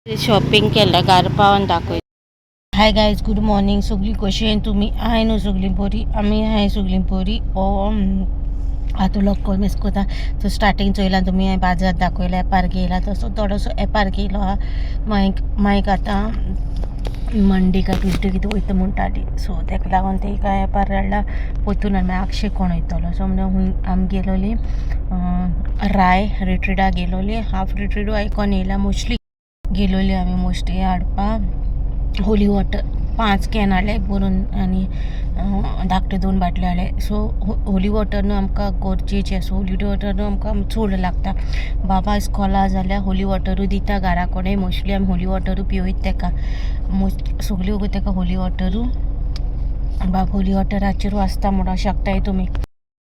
Shopping केल्या घरा पावन दाखय. Hi guys, good morning. सगळीं कशी तुमी? हाय न्हू सगळीं बरी? आमी हाय सगळीं बरी. आतां लोक मिस कोता. सो स्टार्टींग चोयला तुमी, हांवें बाजार दाखयला, एपार घेयला, तसो थोडोसो एपार घेयलो आहा. मागीर मायक आतां मंडे काय ट्युजडे कितें वयता म्हणटाली. सो तेका लागून ते काय एपार हाडला पोतून आनी मागीर आक्षे कोण वयतलो. सो म्हणून आमी गेलोली राय रिट्रिटा गेलोली, हाफ रिट्रीट आयकोन येयला. मोस्टली गेलोली आमी मोस्टली हाडपाक होली वॉटर 5 can हाडले भरून आनी धाकटे 2 बाटले हाडले. सो होली वॉटर न्हू आमकां गरजेचें. सो होली वॉटर न्हू आमकां चड लागता. बाबा इस्कॉला जाल्यार होली वॉटरूय दिता घरा कडेन. मोस्टली आमी होली वॉटरूय पिवयता तेका. मोस्ट सगल्यो तेका होली वॉटरू बाब होली वॉटराचेरूय आसता म्हणूंक शकताय तुमी.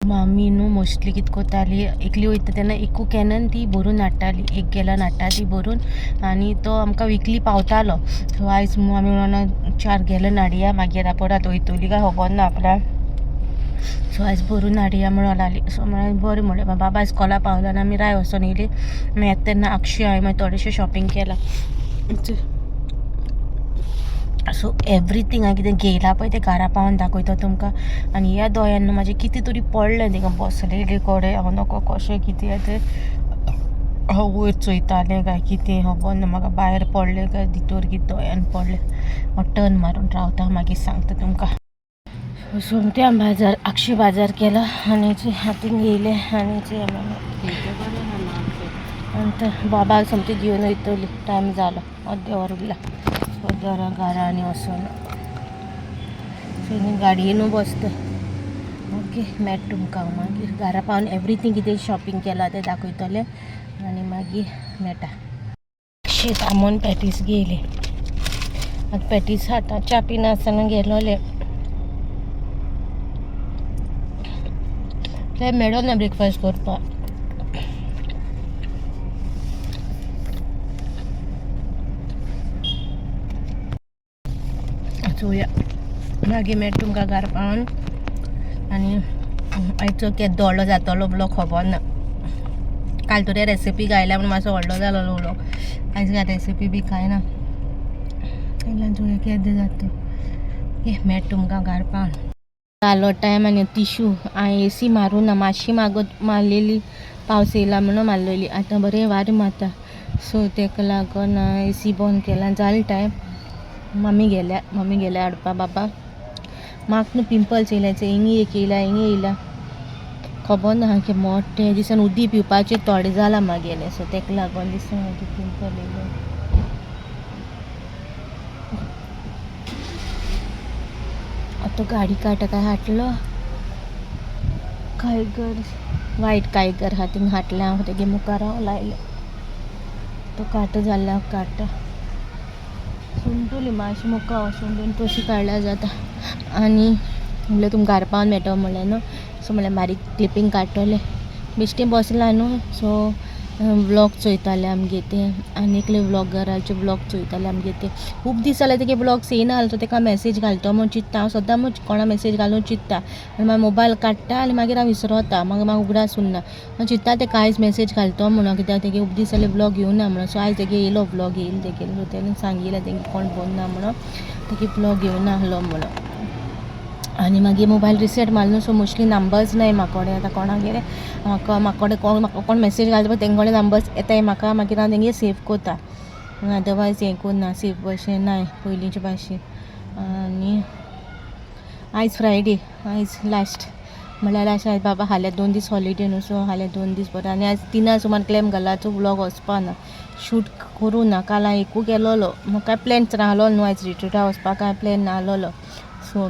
मामी न्हू मोस्टली कितें कोताली, एकली वयता तेन्ना एकू कॅनन ती भरून हाडटाली, 1 गॅलन हाडटा ती भरून, आनी तो आमकां विकली पावतालो. सो आयज आमी म्हणून 4 गॅलन हाडया, मागीर परत वयतली काय खबर ना आपल्याक. सो आयज भरून हाडया म्हणून लागली. सो म्हणून बरें म्हणलें. बाबा इस्कॉला पावलो आनी आमी राय वचोन येयली. मागीर येता तेन्ना आक्षी हांवें मागीर थोडेशें शॉपिंग केलां. सो एवरीथींग हांवें कितें घेयलां पळय तें घरा पावन दाखयता तुमकां. आनी ह्या दोळ्यान न्हू म्हाजें कितें तरी पडलें थिंगा बसलेले कडेन, हांव नको कशें कितें तें, हांव वयर चोयतालें काय कितें खबर ना म्हाका, भायर पडलें काय भितर कितें दोळ्यान पडलें. हांव टर्न मारून रावता, मागीर सांगता तुमकां. सोमतें आमी बाजार आक्षी बाजार केला आनी हातीन येयलें आनी आनी बाबाक सोमतें घेवन वयतली. टायम जालो, अर्दें वर उरलां. अर्दें वरां घरा आनी वचोन सो गाडयेनू बसता. ओके, मेळटा तुमकां मागीर घरा पावन. एवरीथींग कितें शॉपिंग केलां तें दाखयतलें आनी मागीर मेळटा. शेत आमोन पॅटीस घेयले. आतां पॅटीस खाता, च्या पिनासतना गेलोले. ते मेळो ना ब्रेकफास्ट करपाक. चोया मागीर मेळटा तुमकां घरा पावन. आनी आयचो केदो व्हडलो जातलो ब्लॉग खबर ना. काल तुरे रेसिपी गायल्या म्हूण मातसो व्हडलो जालो ब्लॉग. आयज काय रेसिपी बी कांय ना. इल्ल्यान चोया केदो जाता. ओके, मेळटा तुमकां घरा पावन. जालो टायम आनी टिश्यू हांवें एसी मारूं ना, मातशी मागत मारलेली, पावस येयला म्हणून मारलेली. आतां बरें वारें मारता. सो तेका लागून एसी बंद केला. जालो टायम. मम्मी गेल्या, मम्मी गेल्या हाडपा बाबा. म्हाका न्हू पिंपल्स येयल्या, हिंगी एक येयला, हिंगी येयला, खबर ना सामकें मोठें दिसान उदीक पिवपाचें थोडें जालां म्हागेलें. सो तेका लागून दिसता मागीर पिंपल येयले. आतां गाडी काडटा काय हाडलो कायगर, वायट कायगर आहा थिंगा हाडलें हांव तेगे मुखार हांव लायलें. तो कांटो जाल्लो काडटा सुंटुली मातशें मुखार वचून तशी काडल्यार जाता. आनी म्हणल्यार तुमकां घरा पावन मेळटलो म्हणलें न्हू. सो म्हणल्यार बारीक क्लिपींग काडटलें. बेश्टें बसलां न्हू. सो व्लॉग चोयतालें आमगे तें, आनी एकले व्लॉगराचे व्लॉग चोयतालें आमगे तें. खूब दीस जाले तेगे व्लॉग्स येयना जालो. तेका मॅसेज घालतो म्हूण चिंत्ता हांव, सद्दां म्हूण कोणा मॅसेज घालून चिंत्ता आनी मागीर मोबायल काडटा आनी मागीर हांव विसरोता, मागीर म्हाका उगडास उरना. हांव चिंत्ता तेका आयज मॅसेज घालतो म्हणून, कित्याक तेगे खूब दीस जाले व्लॉग येवना म्हणून. सो आयज तेगे येयलो व्लॉग येयलो तेगेलो. सो तेणें सांगिल्लें तेंगे कोण बरो ना म्हणून, तेगे व्लॉग येवना आहलो म्हणून. आनी मागीर मोबायल रिसेट मारलो. सो मोस्टली नंबर्स नाय म्हाका कडेन आतां कोणागेर म्हाका म्हाका कोण म्हाका कोण मॅसेज घालता पळय तेंगे कडेन नंबर्स येताय म्हाका, मागीर हांव तेंगे सेव कोता. अदरवायज हें कोन्ना सेव अशें नाय पयलींचे भाशेन. आनी आयज फ्रायडे, आयज लास्ट म्हणल्यार लास्ट. आयज बाबा फाल्यां 2 दीस हॉलिडे न्हू. सो फाल्यां 2 दीस बरें. आनी आयज 3 सुमार क्लॅम घाला व्लॉग वचपा ना, शूट करूं ना. काल हांवें एकू केलोलो, म्हाका कांय प्लॅन नाहलोलो न्हू आयज रिट्रिटा वचपाक कांय प्लॅन नाहलोलो. सो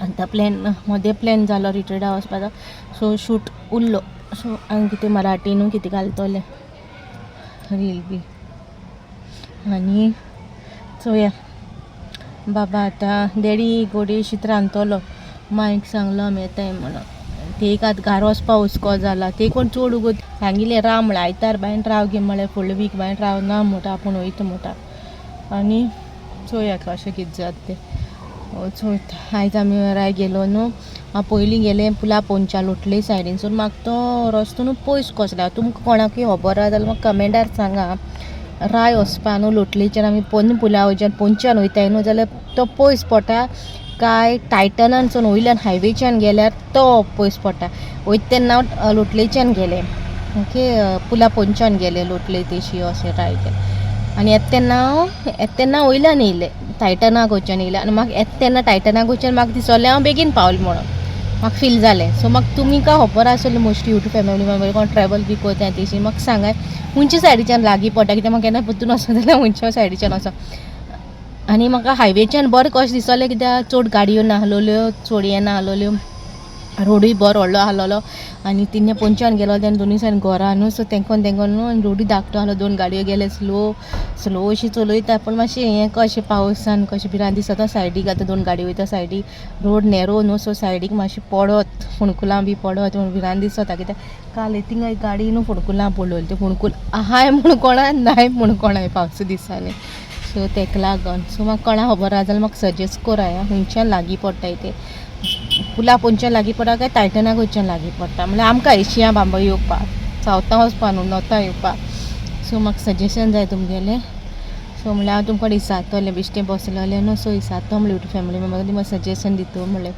आतां प्लॅन मदें प्लॅन जालो रिट्रिटा वचपाचो. सो शूट उरलो. सो हांवें कितें मराठी न्हू कितें घालतलें रील बी. आनी चोया बाबा आतां डॅडी गोडी शीत रांदतलो. मायक सांगलो आमी येताय म्हणून. ते एक आतां घरा वचपा हुस्को जाला. ते कोण चड उगो सांगिल्लें राव म्हळ्यार आयतार बायन राव गे म्हळ्यार फुडले वीक बायन राव ना म्हणटा, आपूण वयता म्हणटा. आनी चोया कशें कितें जाता तें. चोयता आयज आमी राय गेलो न्हू. हांव पयलीं गेलें पुला पोंदच्या लोटले सायडीनसून. म्हाका तो रस्तो न्हू पयस कसो लागलो. तुमकां कोणाकूय खबर आसा जाल्यार म्हाका कमेंटार सांगा. राय वचपा न्हू लोटलेच्यान आमी पोन्ने पुला वयच्यान पोंदच्यान वयताय न्हू जाल्यार तो पयस पडटा काय टायटनानसून वयल्यान हायवेच्यान गेल्यार तो पयस पडटा. वयता तेन्ना हांव लोटलेच्यान गेलें, ओके, पुला पोंदच्यान गेलें लोटले तेशी अशें राय केलें. आनी येता तेन्ना हांव येता तेन्ना वयल्यान येयलें, टायटनाक वयच्यान येयलें. आनी म्हाका येता तेन्ना टायटनाक वयच्यान म्हाका दिसलें हांव बेगीन पावलें म्हणून म्हाका फील जालें. सो म्हाका तुमी काय खबर आसतली मोस्टली यूट्यूब फॅमिली मेंबर कोण ट्रॅवल बी करता तेशी म्हाका सांगाय खंयच्या सायडीच्यान लागीं पडटा, कित्याक म्हाका केन्ना परतून वचूं जाल्यार खंयच्या सायडीच्यान वचो. आनी म्हाका हायवेच्यान बरें कशें दिसलें कित्याक चड गाडयो नासलेल्यो, चड हें नासलेल्यो, रोडूय बरो व्हडलो आसलेलो. आनी तिन्या पोंदच्यान गेलो तेन्ना दोनूय सायडीन घरां न्हू, सो तेंकोन तेंकोन न्हू आनी रोडूय धाकटो आसलो, दोन गाडयो गेले स्लो स्लो अशी चलयता पूण मातशें हें कशें पावसान कशें भिरांत दिसता सायडीक आतां दोन गाडयो वयता सायडीक रोड नॅरो न्हू, सो सायडीक मातशें पडत फोणकुलां बी पडत म्हूण भिरांत दिसता. कित्याक काल थिंगा एक गाडी न्हू फोणकुलां पडलोली, ते फोणकूल आहाय म्हूण कोणा नाय म्हूण कोणाय पावसा दिसांनी, सो तेका लागून. सो म्हाका कोणा खबर आसा जाल्यार म्हाका सजेस्ट कराय खंयच्यान लागीं पडटाय ते, पुला पोंदच्यान लागीं पडटा काय टायटनाक वयच्यान लागीं पडटा, म्हणल्यार आमकां एशिया बांबोळे येवपाक, सावथां वचपा न्हू नॉर्थां येवपाक. सो म्हाका सजेशन जाय तुमगेलें. सो म्हणल्यार हांव तुमकां विचारतलें बेश्टें बसलेलें न्हू, सो विचारता म्हणलें यूट्यूब फॅमिली मेंबर म्हाका सजेशन दिता म्हणलें.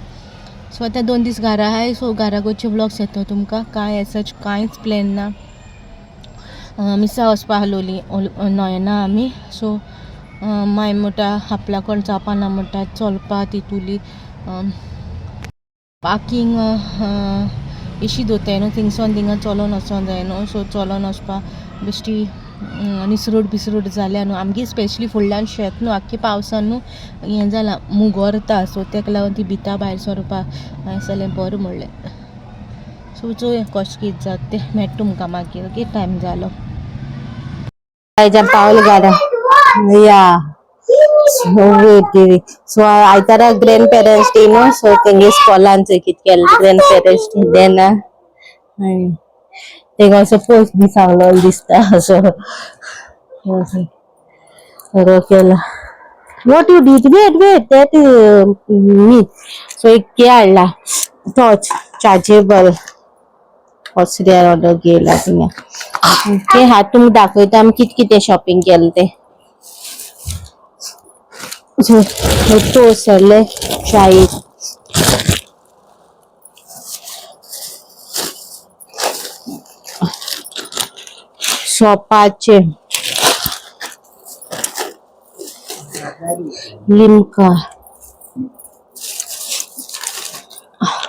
सो आतां 2 दीस घरा आहाय, सो घरा गोचे व्लॉग्स येता तुमकां, कांय एज कांयच प्लॅन ना. मिसा वचपा आसलोली नयना आमी, सो माय म्हणटा आपल्या कोण जावपा ना म्हणटा चलपा तितूली पार्कींग एशी दवरताय न्हू थिंगसोन थिंगा चलोन वचोन जाय न्हू, सो चलोन वचपा बेश्टी निसरूट बिसरूट जाल्या न्हू आमगे, स्पेशली फुडल्यान शेत न्हू आख्खे पावसान न्हू हें जालां मुगोरता, सो तेका लागून ती भिता भायर सरपा जालें बरें म्हणलें. सो चोया कशें कितें जाता तें, मेळटा तुमकां मागीर. ओके, टायम जालो. पावल गाडा या वेट. सो आयतारा ग्रँड पेरंट्स डे न्हू, सो तेंगे स्कॉलान चोय कित केलें ग्रँड पेरंट्स डे देना तेंगा असो पोस्ट बी सांगलो दिसता असो बरो केला. What you did? Wait wait, that me. So एक के हाडला टॉर्च चार्जेबल ऑस्ट्रिया ऑर्डर केला तिंगा. ओके, हात तुमी दाखयता आमी कित कितें शॉपिंग केलें तें. सो टोस्ट हाडले चायेक. सोपाचे लिमका,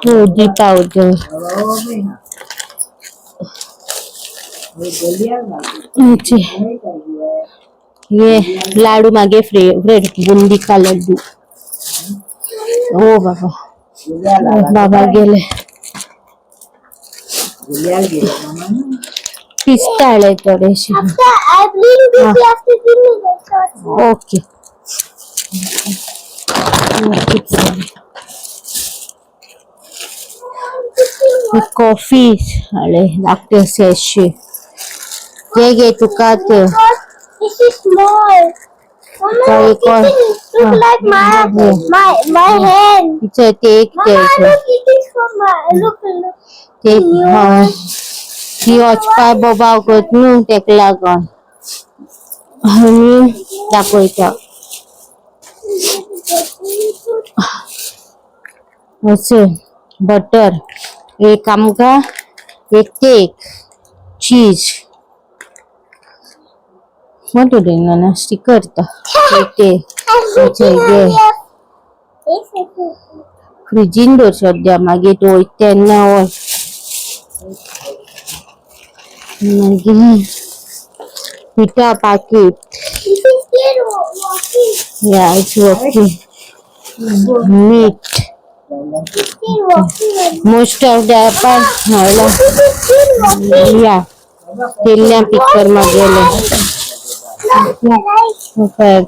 हळदी पावडर, ये लाडू मागे फेवरेट बुंदी का लड्डू. ओ बाबा बाबा गेले. पिस्ता हाडले थोडेशे. ओके, कॉफी हाडले धाकटे सॅशे, ते घे तुका ते. This is small. Mama, Sorry, this is look like my my my hand. इथे ते एक Mama, ते look, it is for my look look. ते हय ती वचपा बोबाव करत न्हू तेका लागून आनी दाखयता. अशें बटर एक आमकां, एक cake, cheese. What you doing, Nana? Sticker ta. ते I'm घे. फ्रिजीन दवर सद्या, मागीर तूं वयता तेन्ना वच. मागीर पिठा packet. This is still working. Yeah, it's working. Meat. Still working. Most of the पण This is still working. या केल्ल्या पिक्चर मागेले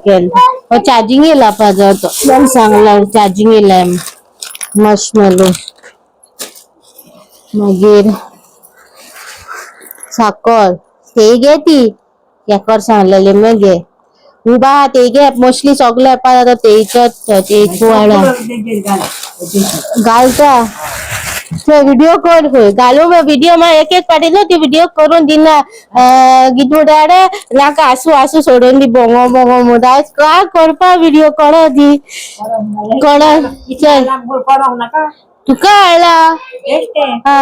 केलं चार्जिंग येला पाहिजे तो सांगला चार्जिंग येलाय. मार्शमेलो, मागीर साकर ते घे, ती केकर सांगलेले मगे उबा ते घे. मोस्टली सगळे आता तेच्यात ते कुवाडा घालता. व्हिडिओ कर खंय घालू व्हिडिओ मागीर एक एक पाटी न्हू ती व्हिडिओ करून दिना. कितें म्हणटा रे, नाका, आसूं आसूं, सोडून दी. बोंगो बोंगो म्हणटा. काय करपा व्हिडिओ कोणा दी कोणा. चल, तुका हाडला. हा,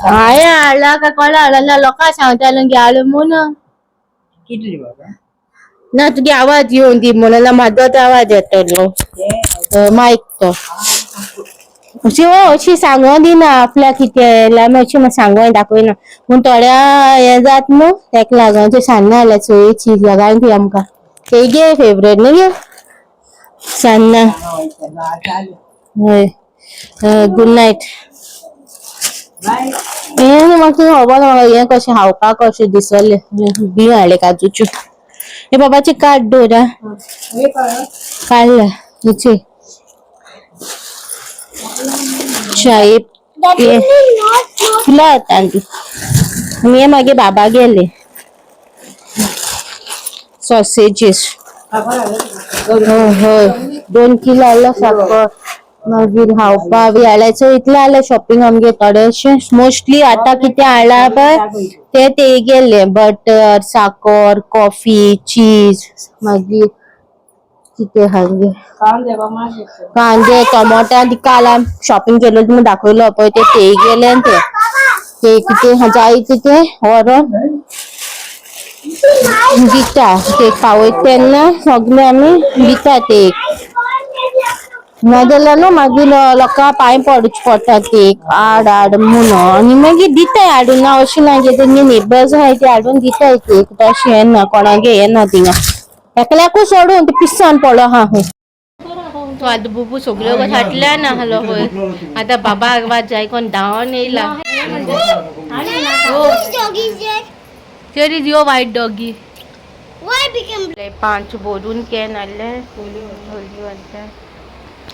हांवें हाडला काय कोणा हाडला ना, लोकांक सांगता न्हू हाडलो म्हणून. ना, तुगे आवाज येवन दी म्हणून ना, म्हाजोच आवाज येतलो मायक तो. अशी हो, अशी सांगोन दिना आपल्याक कितें येयला अशी सांगोन दाखयना पूण थोड्या हें जात न्हू, तेका लागून ते सान्नां हाडल्या सोयेची सगळ्यांक ती आमकां तेगे फेवरेट न्हू गे सान्नां. हय, गुड नायट. हें म्हाका खबर ना, म्हाका हें कशें खावपाक कशें दिसलें. बी हाडलें काजूच्यो. हे बाबाचे कार्ड दवर आं. काडला हेचे चाय. That Yeah. is not not तुला आता आनी हे मागे बाबा गेले सॉसेजीस. हय, 2 किलो हाडलो साकर, मागीर खावपा बी हाडलें. सो इतलें हाडलें शॉपिंग आमगे थोडेशें. मोस्टली आतां कितें हाडलां पळय ते ते गेले, बटर, साकर, कॉफी, चीज, मागीर कितें आहा गे, कांदे, टोमोटो. ती काल शॉपिंग केलो तुमी दाखयलो पळय ते ते गेले. ते ते कितें जाय ते व्हरोन दिता, ते पावयता तेन्ना सगळे आमी दिता ते. नाजाल्यार न्हू मागीर लोकां पांय पडचे पडटा ते हाड हाड म्हणून. आनी मागीर दिताय हाडून, ना अशें ना की तेंगे नेबर्स आहाय ते हाडून दिताय ते. तशें हें ना, कोणागे हें ना, थिंगा एकल्याकूच सोडून ते पिसान पडलो आहा खंय तो. आतां बुबू सगल्यो घातल्या ना आहलो खंय. आतां बाबा आवाज जाय कोण धांवन येयला. Whose dog is that? There is your white doggy. Why become पांच भरून can हाडले होली.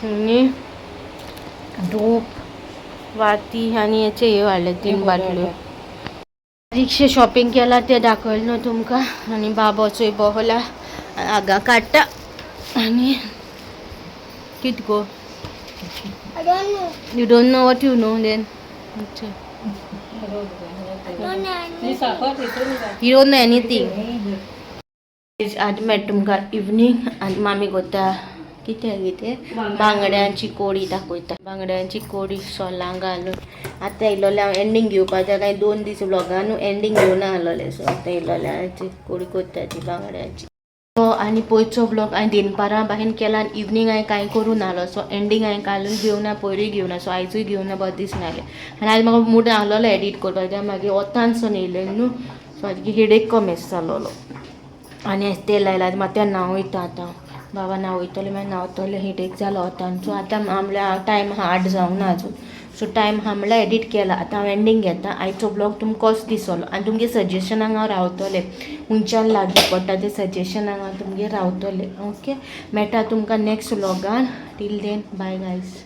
आनी धूप वाती आनी हेचे हे हाडले तीन बाटल्यो. रिक्षा शॉपिंग केला ते दाखयलें न्हू तुमकां. आनी बाबोचोय बहला हांगा काडटा. आनी कित गो? I don't know. You don't know? What you know then? अच्छा. I don't know anything. You don't know anything. आज मेळटा तुमकां इवनींग. आनी मामी कोता कितें कितें बांगड्यांची कोडी दाखयता, बांगड्यांची कोडी सोलां घालून. आतां येयलोलें हांव एंडींग घेवपाचें. कांय 2 दीस व्लॉगानू एंडींग घेवना आहलोलें. सो आतां येयलोलें, कोडी कोत्ता ती बांगड्यांची. सो आनी पयचो व्लॉग हांवें दनपारां बाहेर केला आनी इवनींग हांवें कांय करूं नाहलो. सो एंडींग हांवें कालूय घेवना, पयरूय घेवना. सो आयजूय घेवना, बरें दिसनासलें. आनी आयज म्हाका मूड आहलोलो एडीट करपाक, कित्याक मागीर वतानसून येयलें न्हू. सो आजगे हेडेक कम येस जालोलो. आनी आयज तेल लायलां, मात्या न्हांव वयता आतां. बाबा न्हांवयतले, मागीर न्हांवतलें. हेडेक जालो वतान. सो आतां म्हणल्यार टायम आहा, 8 जावंक ना आजून. सो टायम आहा म्हणल्यार एडीट केला. आतां हांव एंडींग घेता. आयचो ब्लॉग तुमकां कसो दिसलो आनी तुमगे सजेशनाक हांव रावतलें. खंयच्यान लागीं पडटा ते सजेशनाक हांव तुमगेर रावतलें. ओके, मेळटा तुमकां next व्लॉगान. Till then, bye guys.